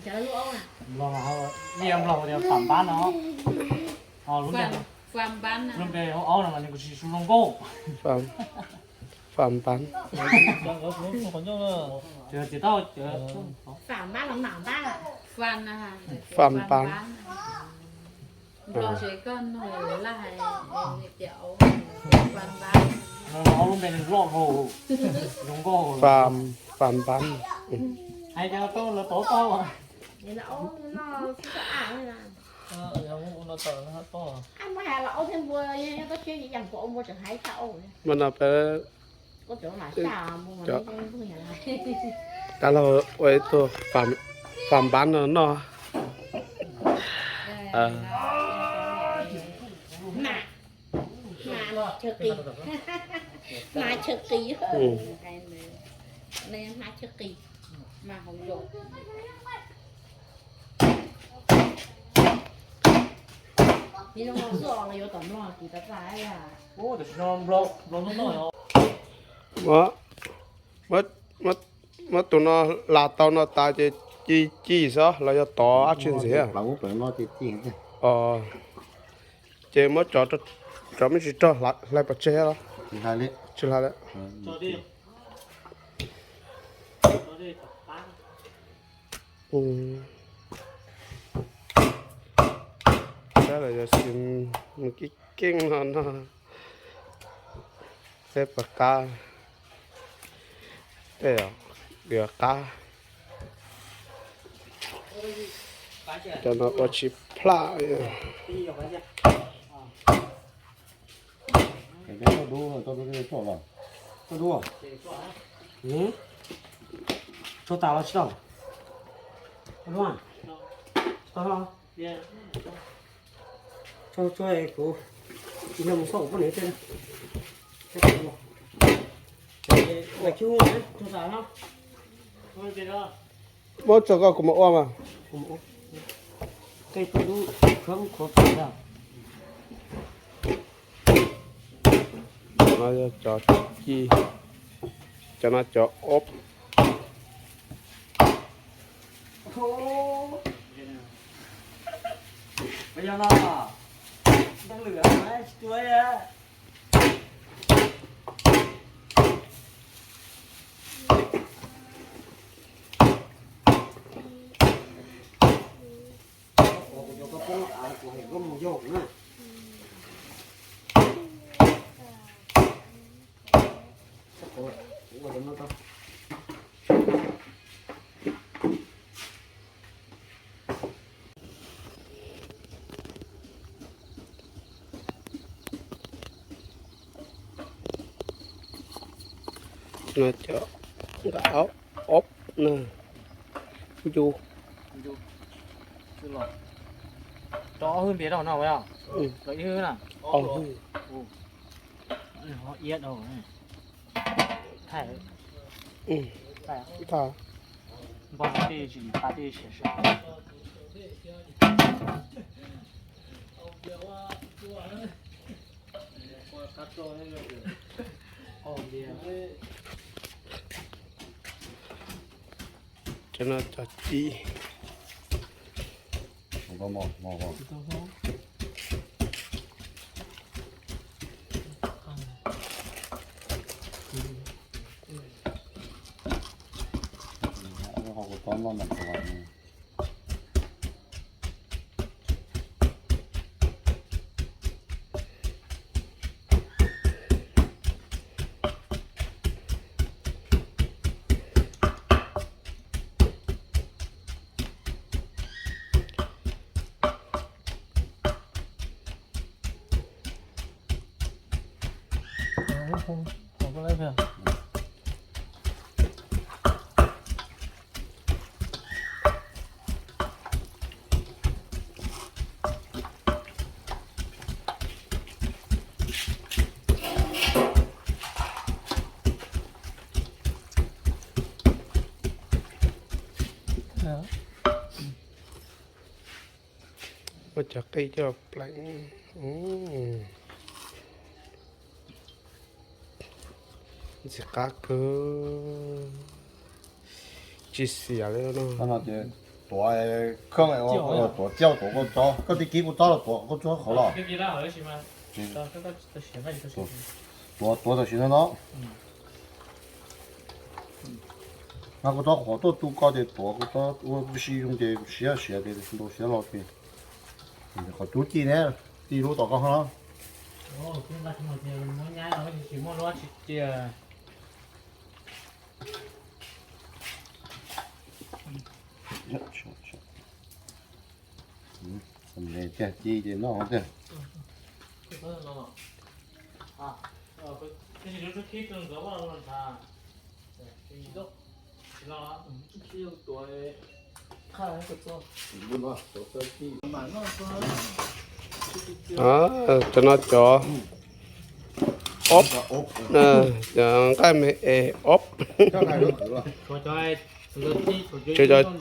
Nplog, ib yam Nplog tias fam npab no. Lub npe hauv aub no mas nws kuj tsis zoo nkauj. Fam npab. Fam npab. Fam npab. Hais cov tau lawv tau tau. Mas no peb cov, tab los ua ib tug fam npab no noj. Hma chaw qis, hma chaw qis, hma chaw qis, mas hauv zos. Nim no xwb los yuav tom Nplog kuv tas tas. Muab tus no hla tau no tas ces ci ci xwb los yog tov dab tsi ntxiv? Ces muab cov, cov me ntsis rog hlais pov tseg los? Tsis hlais lawm. Sab lawm yog xim mus keej keej no no, peb puas qab? Tej yuav qab. Cov no ua tsis plaj. Tso tas los tsis tau? Tso tso kuv, kuv mus xauj kuv poj niam tej. Muab tso koj kuv mus ua mas. No yog cov ci, cov no cov ob. No cov nqa ob na, ncu. Rau ob hwb npias rau no, rau ib hwb na. Ob hwb. Iab dhau. Thaij. Npog tej tsis li, pab tej siav siav. Cov no cov ci. Muab cov qij coj pleev. Ntxim qab kawg, tsis xiam li no. Tuav, tuav tsiaj, tuav koj tsob, koj tib kib kuv tsob los tuav koj tsob qhov los. Tuav, tuav tam sim no no. Mas kuv tsob qhuav tuaj tu koj ces tuav kuv tsob ua si zoo ces siav siav ces ntaus siav los ces qhov cub ci ne, ci lub tom koj no. Ci ces noj tiag. Cov no cov ob, cov nqaij me es ob. Cov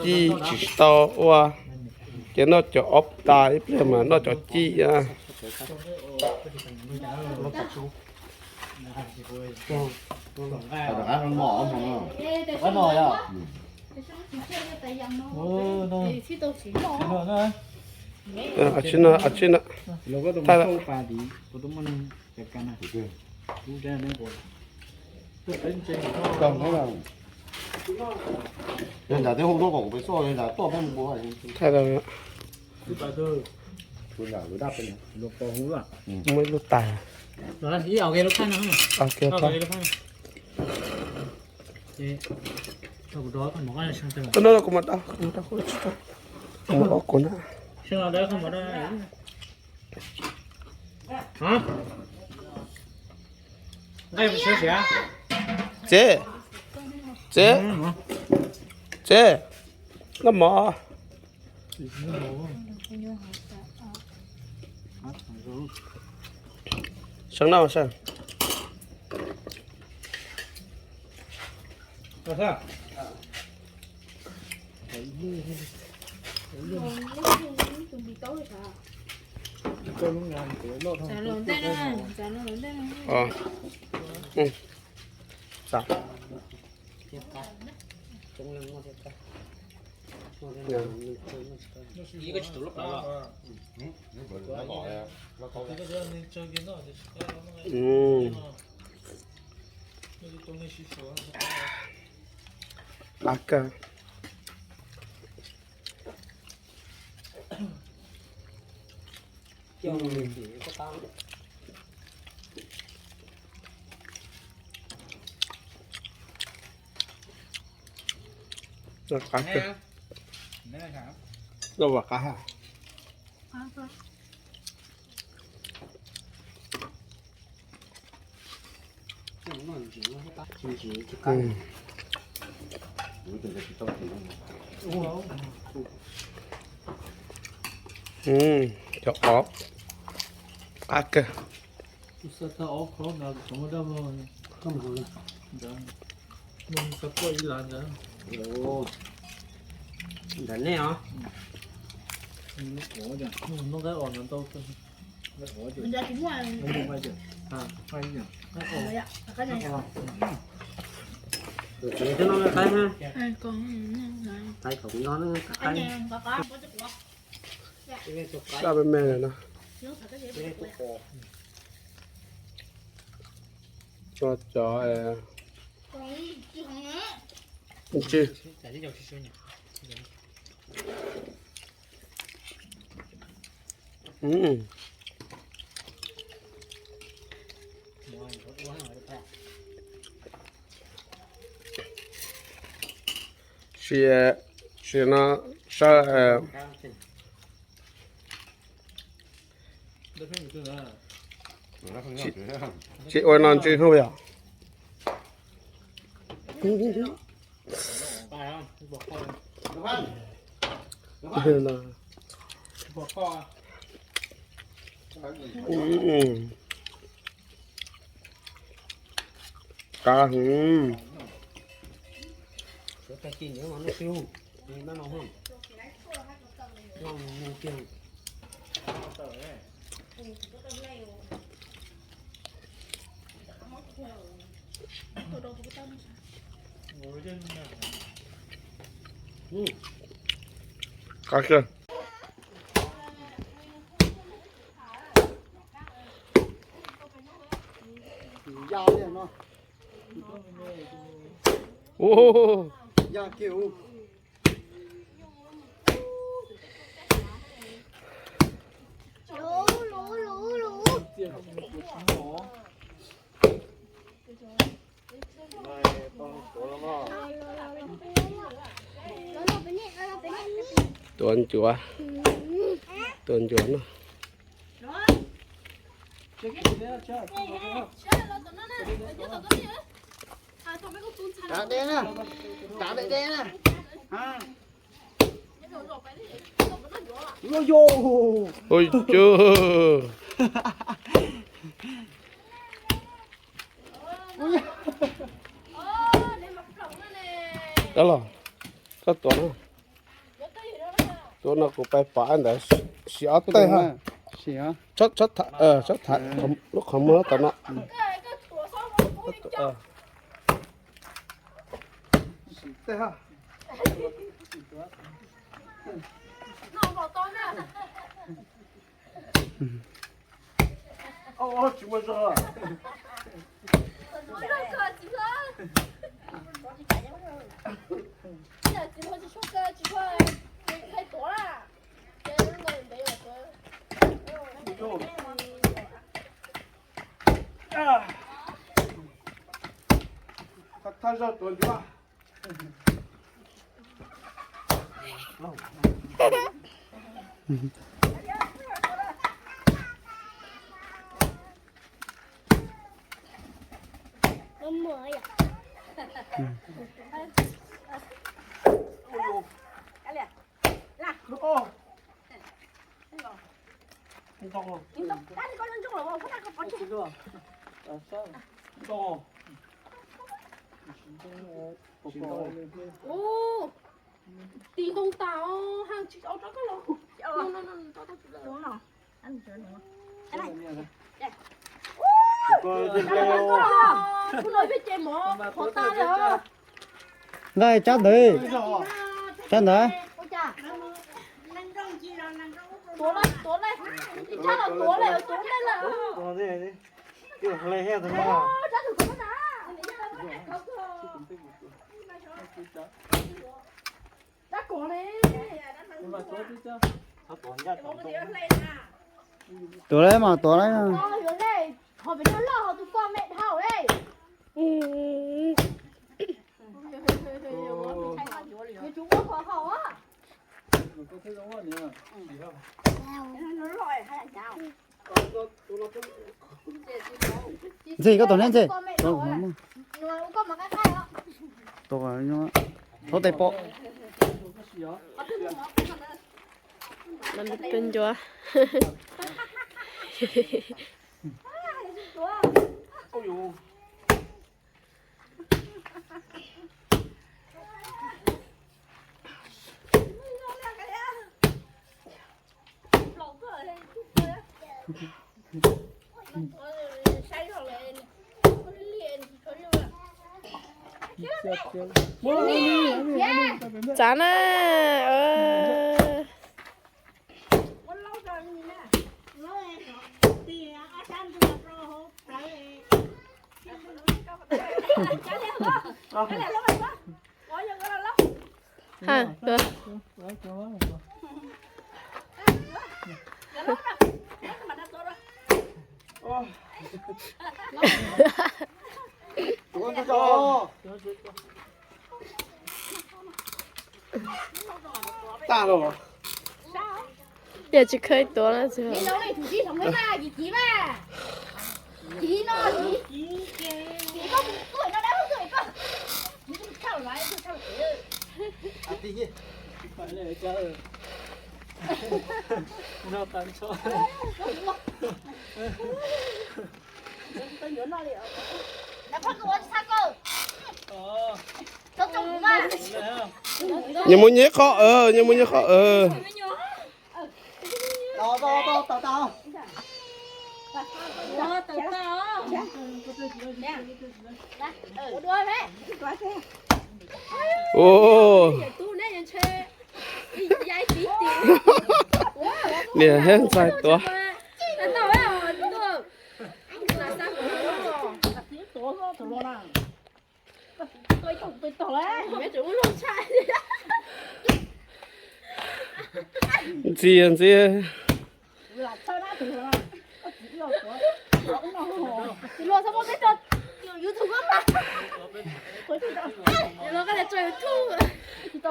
ci tsis tau ua, ces noj cov ob tas ib pliag mas noj cov ci. Tsis no, tsis no. Thaij lawm. Yog nrad twb hu tuaj kom kuv pem xoj, yog nrad tuaj peb mus. Thaij lawm. Muaj ib lub tais. Koj noj kuv mam tau, kuv mam tau, kuv tsis tau. Kuv mam ob kuv na. Txiv, txiv, txiv, noj mov. Seev noj seev. Qab kawg. Qab kawg. Noj vam qab ha. Cov ob, qab kawg. Ntawm nej os. Sab me me no. Cov, cov, ntsw. Sim, sim no sawv. Tsis ua no ntsw hnub yom. Qab heev. Qab kawg. Ya li no. Ua, ya kiag ub. Tuav ncuav, tuav ncuav no. Ua yus. Dab los, koj tuav no. Tuav no kuv pais pom ntawd, sim ob teg ha. Txhob tham, txhob tham lub qhov muag tom no. Thaj zog tuav ncuav. Tis ntoo tas, haj tsis au rov qab los. Nqa tsab ntawd, tsab ntawd. Tuav lawm mas tuav lawm. Ntxim, koj tuav neb ntxim. Thaub tes pom. Ncuav. Txav na. Ha, Tag los. Yog tsis kheev tuav no tsis. Nyias mus nyias qhov, nyias mus nyias qhov. Ua, Niam thiab ntxhais tuav. Ntxias ntxias.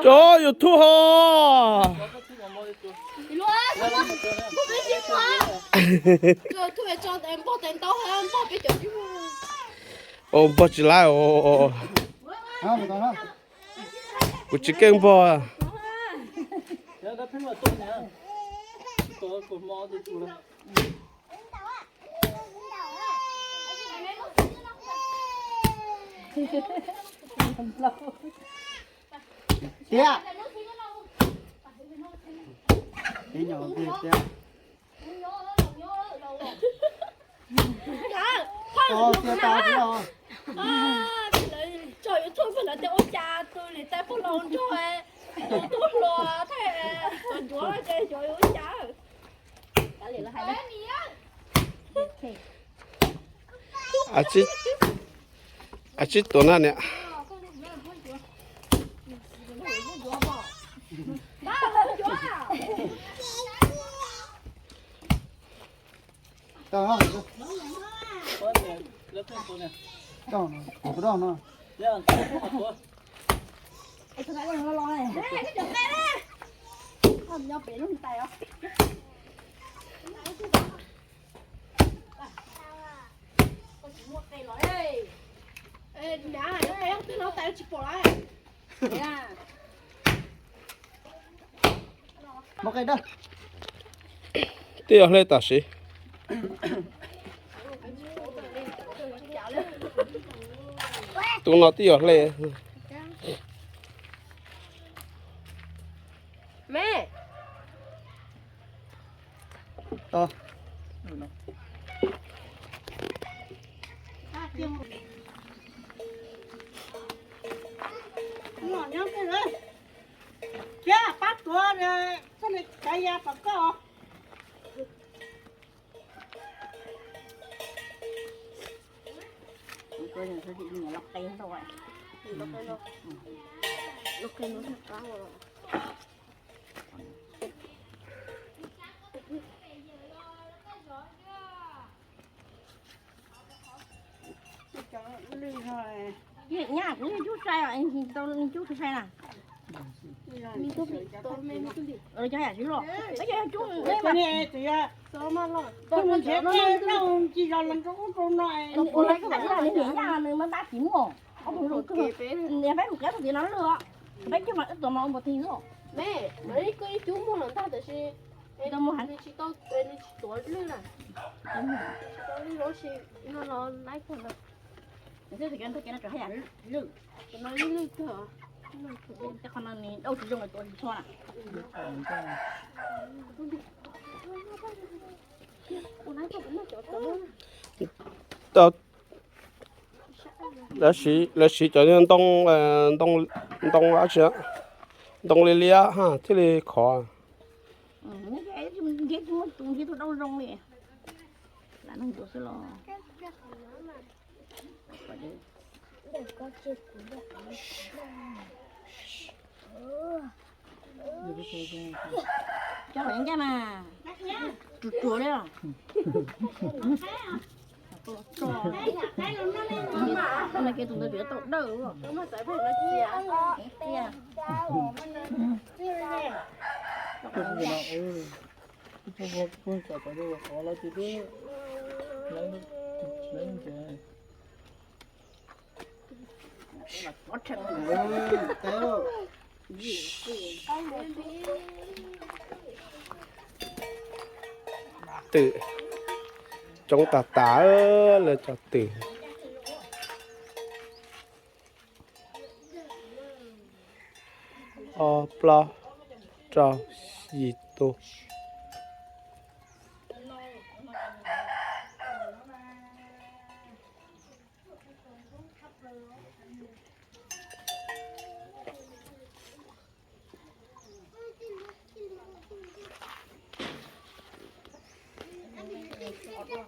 Tso YouTube ho. Ua npog tsis laib os. Kuv tsis keej npog. Tiag. Tiag nyom tiag tiag. Tso YouTube lawv tias ua cas tus niam tais pog laus nrog tus tub hluas thiab tus ncuav ces xyov ua cas. A tsib tuav na niam. Muab qe dawb. Twb yog hle tam sim. Tus no twb yog hle. Me. Thiab pab tuav txoj li cov ya tom koj. Nyab kuv yeej cub sai, tau cub sai na. Cov yam tsis loj, cub ntshe noj ntsis zog los rau ub rau no. Nws niam yaj nws mas ntab tsis muaj, ob tug zoo kawg. Niam peb mus kiav tug tid no lwj, peb cog mas wb tuav mas ua npau tig xwb. Me, koj cub muag los ntag tab sis nws tsis tau, nws tsis tuav lwj na. Tsis tau lwj los sis no los laib kawg no. Nws twb tsis kev ntag, kev no tseem haj yam lwj. Kev no lwj lwj kawg. Tej qhov no nws dauj tsis zoo tuav tsis txhua na. Tau, lawv siv, lawv siv cov ntoo, ntoo, ntoo dab tsi, ntoo liab liab thiaj li khov. Cov los ncaj mas, ruam ruam li os. Tau los tso. Tus no ces tus ntawd tseem tau dawj. Twm coob tas tas, lawv cov twm. Ob, plaub, rau, yim tus. Ua,